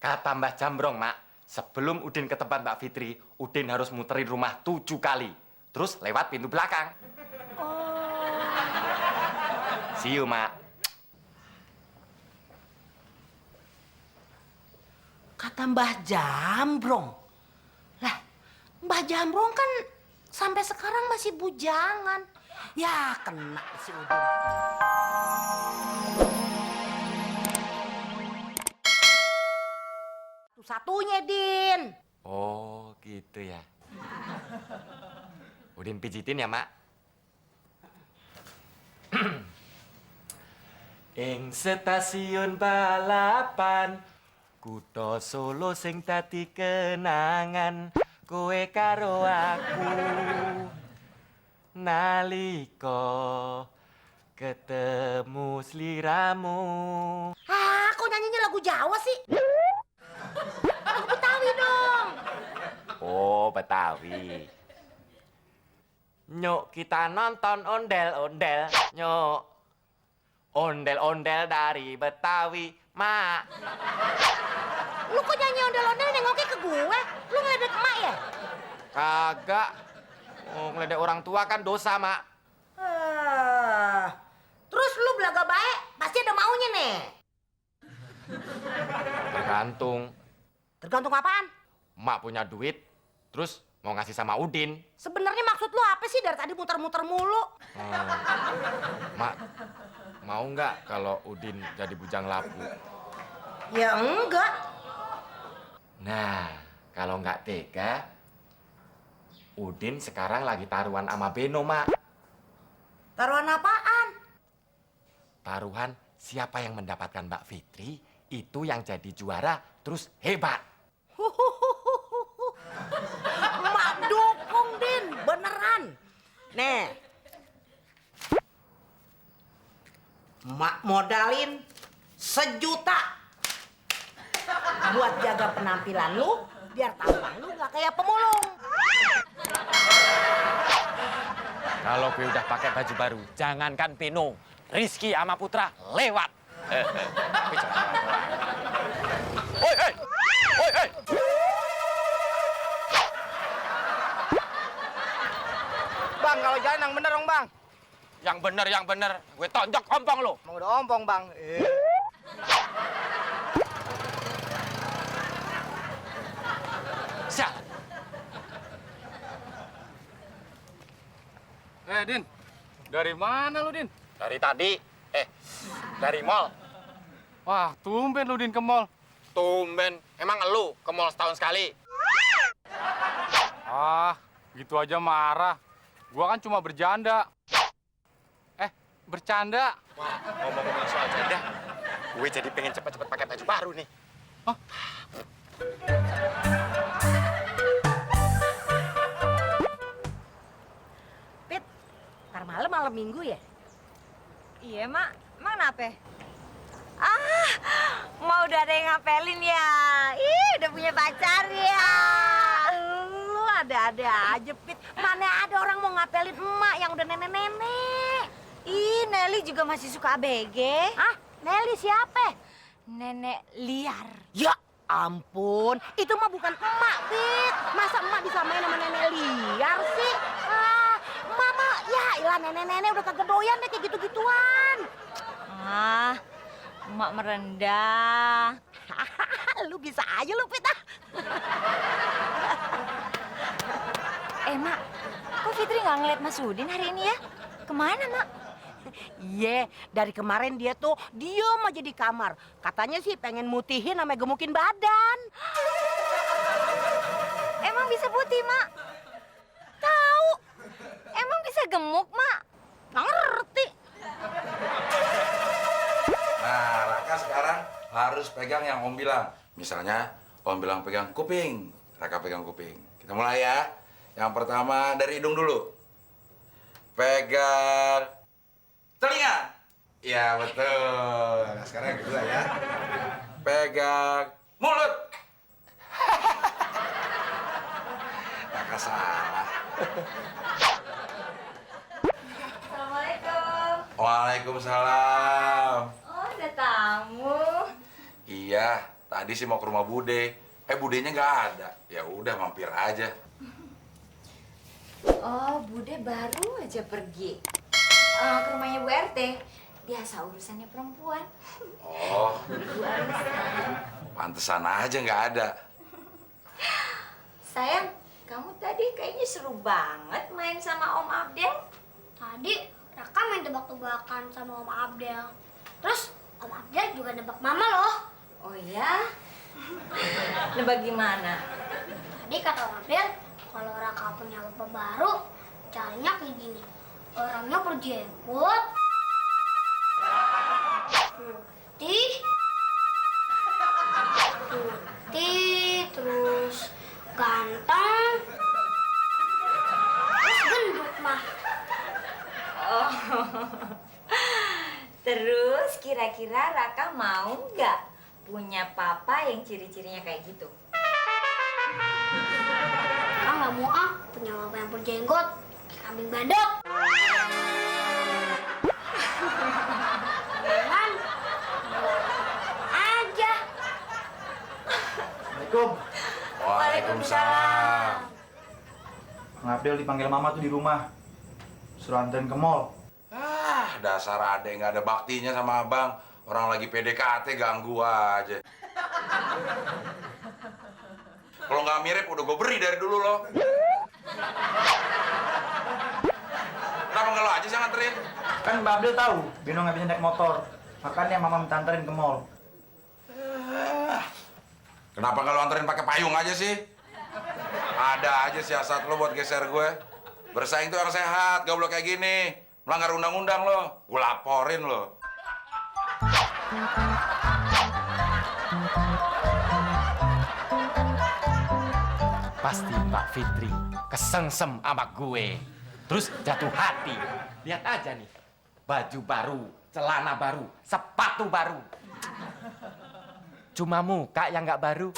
Kata Mbah Jambrong, Mak, sebelum Udin ke tempat Mbak Fitri, Udin harus muterin rumah 7 kali. Terus lewat pintu belakang. See you, Mak. Kata Mbah Jambrong. Lah, Mbah Jambrong kan sampai sekarang masih bujangan. Ya, kena si Udin. Satunya, Din. Oh, gitu ya. Udin pijitin ya, Mak. Ing stasiun balapan, kutha Solo sing dadi kenangan, kowe karo aku. Nalika ketemu sliramu. Ah, kok nyanyinya lagu Jawa sih? Lagu Betawi dong. Oh, Betawi. Nyok, kita nonton ondel-ondel. Nyok. Ondel-ondel dari Betawi, Mak. Lu kok nyanyi ondel-ondel nengoknya ke gue? Lu ngeledek emak ya? Kagak. Oh, ngeledek orang tua kan dosa, Mak. Terus lu belaga baik, pasti ada maunya nih. Tergantung. Tergantung apaan? Mak punya duit, terus mau ngasih sama Udin. Sebenarnya maksud lu apa sih dari tadi muter-muter mulu? Mak, mau nggak kalau Udin jadi bujang lapu? Ya enggak. Nah, kalau nggak tega, Udin sekarang lagi taruhan sama Beno, Mak. Taruhan apaan? Taruhan siapa yang mendapatkan Mbak Fitri, itu yang jadi juara, terus hebat. Mak dukung, Din. Beneran. Nih. Mak modalin 1 juta. Buat jaga penampilan lu, biar tampang lu gak kayak pemulung. Kalau gue udah pakai baju baru, jangankan Beno, Rizky sama Putra lewat. Oi, hei! Oi, hei! Bang, kalau jalan yang bener dong, Bang. Yang bener. Gue tonjok ompong lo. Emang udah ompong, Bang. Sialan. Din, dari mana lu, Din? Dari tadi, dari mall. Wah, tumben lu, Din, ke mall. Tumben, emang elu ke mall setahun sekali? Ah, gitu aja marah. Gua kan cuma bercanda. Bercanda. Wah, ngomong-ngomong soal janda, gue jadi pengen cepet-cepet pakai baju baru nih. Hah? Pit, ntar malam minggu ya? Iya, Mak. Emang kenapa? Mau udah ada yang ngapelin ya? Ih, udah punya pacar ya? Lu ada-ada aja, Pit. Mana ada orang mau ngapelin emak yang udah nenek-nenek. Ih, Nelly juga masih suka ABG. Hah? Nelly siapa? Nenek liar. Ya ampun, itu mah bukan emak, Pit. Masa emak disamain sama nenek liar sih? Mama, ya ilah nenek-nenek udah kagak doyan deh kayak gitu-gituan. Emak merendah. Lu bisa aja lu, Pit. Mak, kok Fitri nggak ngeliat Mas Udin hari ini ya? Kemana, Mak? Iya, dari kemarin dia tuh diem aja di kamar. Katanya sih pengen mutihin sama gemukin badan. Emang bisa putih, Mak? Tahu? Emang bisa gemuk, Mak? Nggak ngerti. Nah, Raka sekarang harus pegang yang Om bilang. Misalnya, Om bilang pegang kuping, Raka pegang kuping. Kita mulai ya. Yang pertama dari hidung dulu. Pegang telinga. Iya, betul. Nah, sekarang yang kedua ya. Pegang mulut. Raka salah. Assalamualaikum. Waalaikumsalam. Oh, ada tamu. Iya, tadi tadi sih mau ke rumah Bude. Budenya nggak ada. Ya udah mampir aja. Oh, Bude baru aja pergi ke rumahnya Bu RT. Biasa urusannya perempuan. Oh, pantesan aja nggak ada. Sayang, kamu tadi kayaknya seru banget main sama Om Abdel. Tadi Raka main tebak-tebakan sama Om Abdel. Terus Om Abdel juga nebak Mama loh. Oh ya? Nebak gimana? Tadi kata Om Abdel, kalau Raka punya bapak baru, caranya kayak gini. Orangnya berjenggot, putih, terus ganteng, terus gendut mah. Oh. Terus kira-kira Raka mau nggak punya papa yang ciri-cirinya kayak gitu? Raka nggak mau punya bapak yang berjenggot, kayak kambing badok. Jangan aja. Assalamualaikum. Waalaikumsalam. Bang Abdel dipanggil Mama tuh di rumah. Suruh anterin ke mall. Dasar adek nggak ada baktinya sama abang. Orang lagi PDKT ganggu aja. Kalau nggak mirip udah gue beri dari dulu loh. Kenapa nggak lo aja sih nganterin? Kan Mbak Abdel tahu, Bino nggak bisa naik motor. Makanya Mama minta anterin ke mall. Kenapa nggak lo anterin pakai payung aja sih? Ada aja siasat lo buat geser gue. Bersaing tuh yang sehat, gak boleh kayak gini. Melanggar undang-undang lo, gue laporin lo. Pasti Mbak Fitri kesengsem sama gue. Terus jatuh hati. Lihat aja nih. Baju baru, celana baru, sepatu baru. Cuma muka yang nggak baru.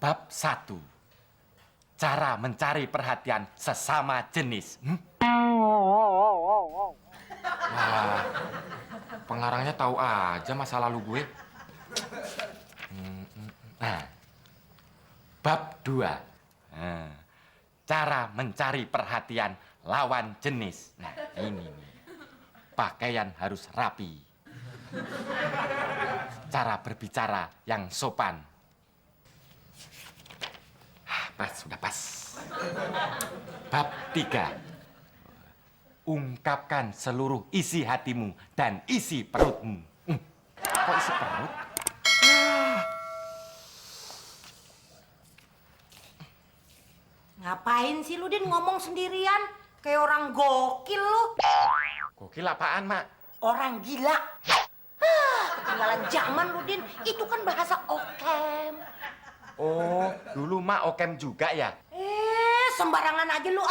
Bab 1. Cara mencari perhatian sesama jenis. Wah, pengarangnya tahu aja masa lalu gue. Nah, bab 2. Nah, cara mencari perhatian lawan jenis. Nah, ini nih. Pakaian harus rapi. Cara berbicara yang sopan. Pas, sudah pas. Bab 3. Ungkapkan seluruh isi hatimu dan isi perutmu. Kok isi perut? Ngapain sih lu, Din, ngomong sendirian? Kayak orang gokil lu. Gokil apaan, Mak? Orang gila. Ketinggalan zaman lu, Din. Itu kan bahasa Okem. Oh, dulu Mak Okem juga ya? Sembarangan aja lu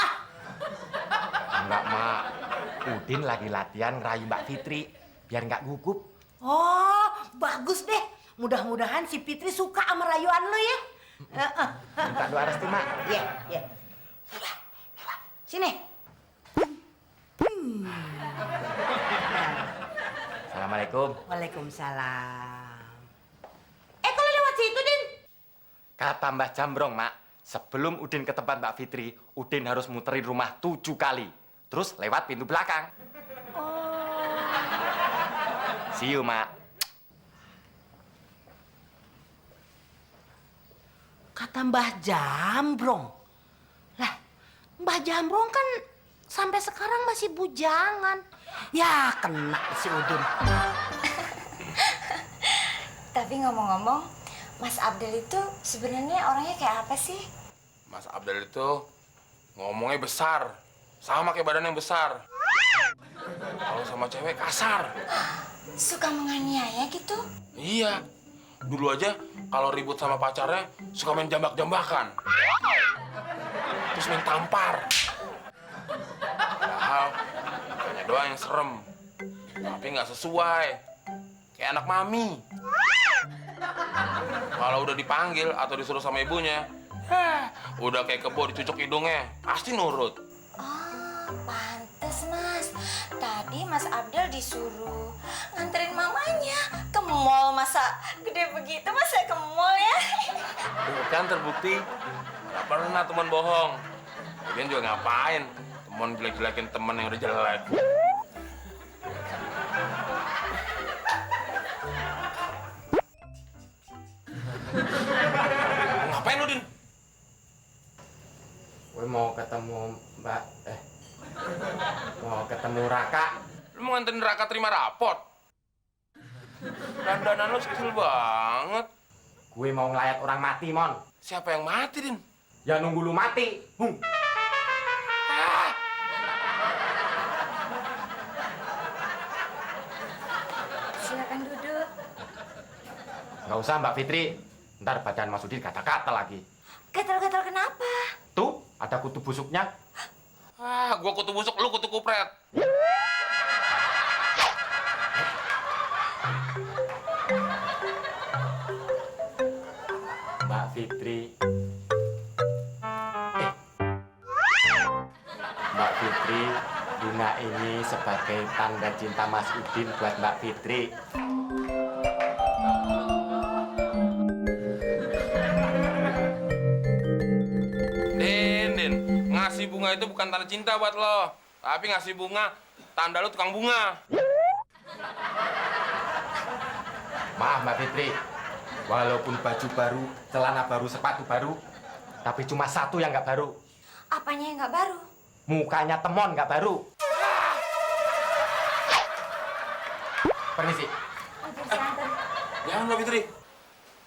Enggak, Mak. Udin lagi latihan ngerayu Mbak Fitri. Biar nggak gugup. Oh, bagus deh. Mudah-mudahan si Fitri suka sama rayuan lu ya. Minta doa restu, Mak. Iya, iya. Sini. Assalamualaikum. Waalaikumsalam. Kok lu lewat situ, Din? Kata Mbah Jambrong, Mak. Sebelum Udin ke tempat Mbak Fitri, Udin harus muterin rumah 7 kali. Terus lewat pintu belakang. See you, Mak. Kata Mbah Jambrong. Lah, Mbah Jambrong kan sampai sekarang masih bujangan. Ya, kena si Udin. Tapi ngomong-ngomong, Mas Abdel itu sebenarnya orangnya kayak apa sih? Mas Abdel itu ngomongnya besar, sama kayak badan yang besar. Kalau sama cewek kasar. Suka menganiaya gitu? Iya. Dulu aja kalau ribut sama pacarnya suka main jambak-jambakan. Terus main tampar. Padahal hanya doang yang serem. Tapi nggak sesuai. Kayak anak mami. Kalau udah dipanggil atau disuruh sama ibunya, Udah kayak kebo dicucuk hidungnya, pasti nurut. Oh, pantes Mas. Tadi Mas Abdel disuruh nganterin mamanya ke mall. Masa gede begitu masa ke mall ya? Tuh kan terbukti. Gak pernah teman bohong. Lagian juga ngapain? Temen jelek-jelekin temen yang udah jelek. Ngapain lu, Din? Gue mau ketemu mau ketemu Raka. Lu mau nganterin Raka terima raport? Dandanan lu kecil banget. Gue mau ngelayat orang mati, Mon. Siapa yang mati, Din? Ya nunggu lu mati. Silakan duduk. Nggak usah, Mbak Fitri. Ntar badan Mas Udin kata-kata lagi. Gatal-gatal kenapa? Tuh, ada kutu busuknya. Gua kutu busuk, lu kutu kupret. Mbak Fitri. Mbak Fitri, bunga ini sebagai tanda cinta Mas Udin buat Mbak Fitri. Din, ngasih bunga itu bukan tanda cinta buat lo. Tapi ngasih bunga, tanda lo tukang bunga. Maaf Mbak Fitri, walaupun baju baru, celana baru, sepatu baru, tapi cuma satu yang nggak baru. Apanya yang nggak baru? Mukanya temon nggak baru. Permisi. Untuk diantar. Jangan Mbak Fitri.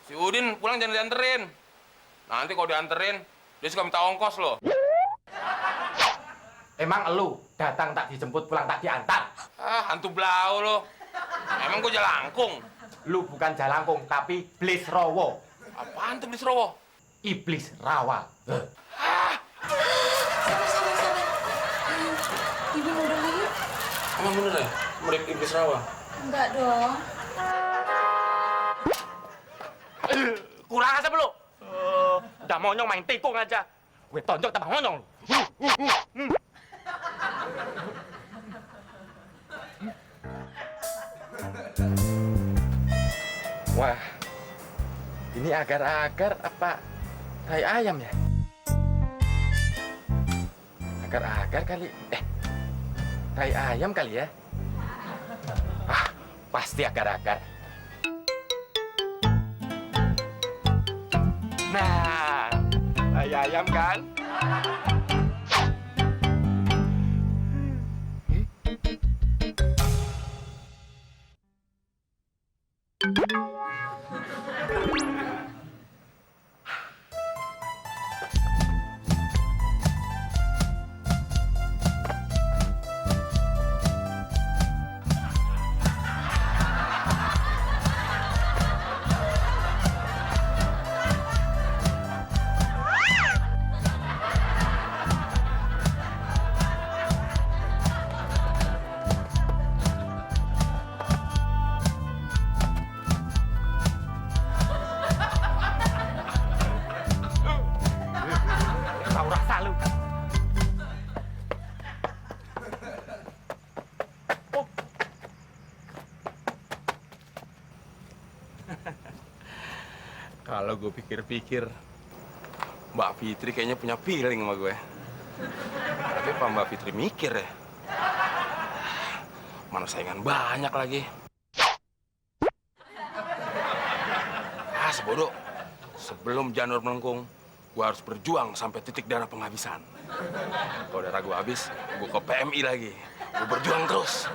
Si Udin pulang jangan dianterin. Nanti kalau dianterin, dia suka minta ongkos loh. Emang elu datang tak dijemput, pulang tak diantar? Hantu blau lo. Emang gue jalangkung. Lu bukan jalangkung, tapi blis rowo. Apaan tuh blis rowo? Iblis rawa. Sabar. Diminum dulu yuk. Emang bener ya? Mirip iblis rawa? Enggak dong. Kurang asap lu. Udah monyong main tikung aja. Gue tonjok tambah monyong. Wah, ini agar-agar apa tai ayam ya? Agar-agar kali, tai ayam kali ya? Pasti agar-agar. Nah, tai ayam kan? Tahu rasa lu. Kalau gue pikir-pikir, Mbak Fitri kayaknya punya feeling sama gue. Tapi apa Mbak Fitri mikir ya? Mana saingan banyak lagi. Sebodoh. Sebelum janur melengkung, gue harus berjuang sampai titik darah penghabisan. Kalau darah gue habis, gue ke PMI lagi. Gue berjuang terus.